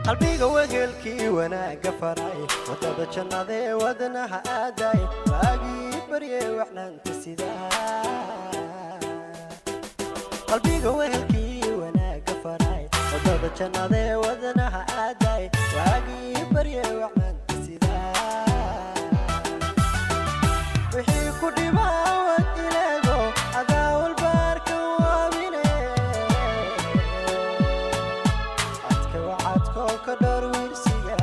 Qalbiga wehelkii wanaagga faray, wadada jannadee wadnaha aaday, waagii barye wacnaanta sidaa. Qalbiga wehelkii wanaagga faray, wadada jannadee wadnaha aaday, waagii barye wacnaanta sidaa. Wixii ku dhibaawad ileego, adaa walbaarka waabine. Adka wacadkoo ka dhowr wiirsiga.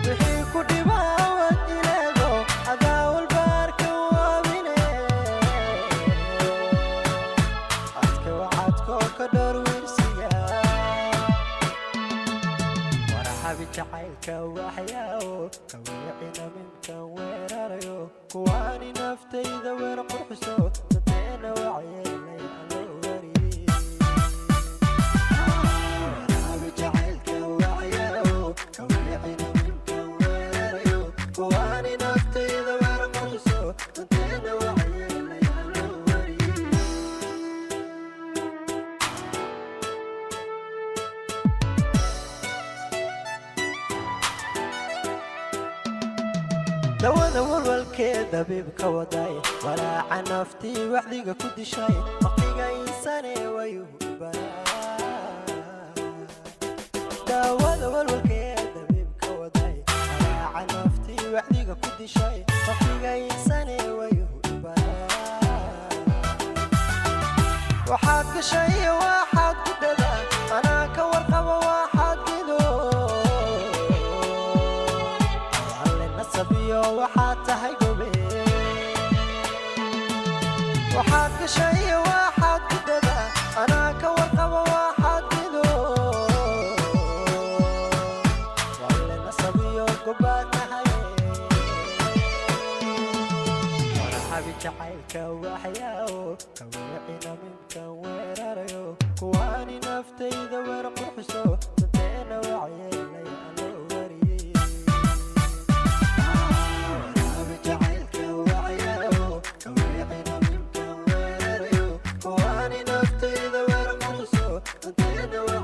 Wixii ku dhibaawad ileego, adaa walbaarka waabine. Adka wacadkoo ka dhowr wiirsiga. Warxabi jacaylka waxyaawo kawiicina minkan weerarayo, kuwaani naftayda weer qurxiso, dadeena wacyeelay aloo wariyey. Warxabi jacaylka waxyaawo kawiicina minkan weerarayo, kuwaani naftayda weer qurxiso, dadeena wacyeelay aloo wariyey. Dawada walwalkee dabiibka waday, walaaca naftii wacdiga ku dishay, waqtiga insane wayuu baraa. Daawada walwalkee dabiibka waday, walaaca naftii wacdiga ku dishay, waqtiga insane wayuu baraa. Waxaad gashay, waxaad ku dhadaa, anaa ka warqaba waxaad gido. Alle nasabiyo waxaad tahay gobe. Waxaad gashay, waxaad ku dhadaa, anaa ka warqaba waxaad gido. Alle nasabiyo gobaad tahay. Warxabi jacaylka waxyaawo kawiicina minkan weerarayo, kuwaani naftayda weer qurxiso, dadeena wacyeelay aloo wariyey. Warxabi jacaylka waxyaawo kawiicina minkan weerarayo, kuwaani naftayda weer qurxiso, dadeena.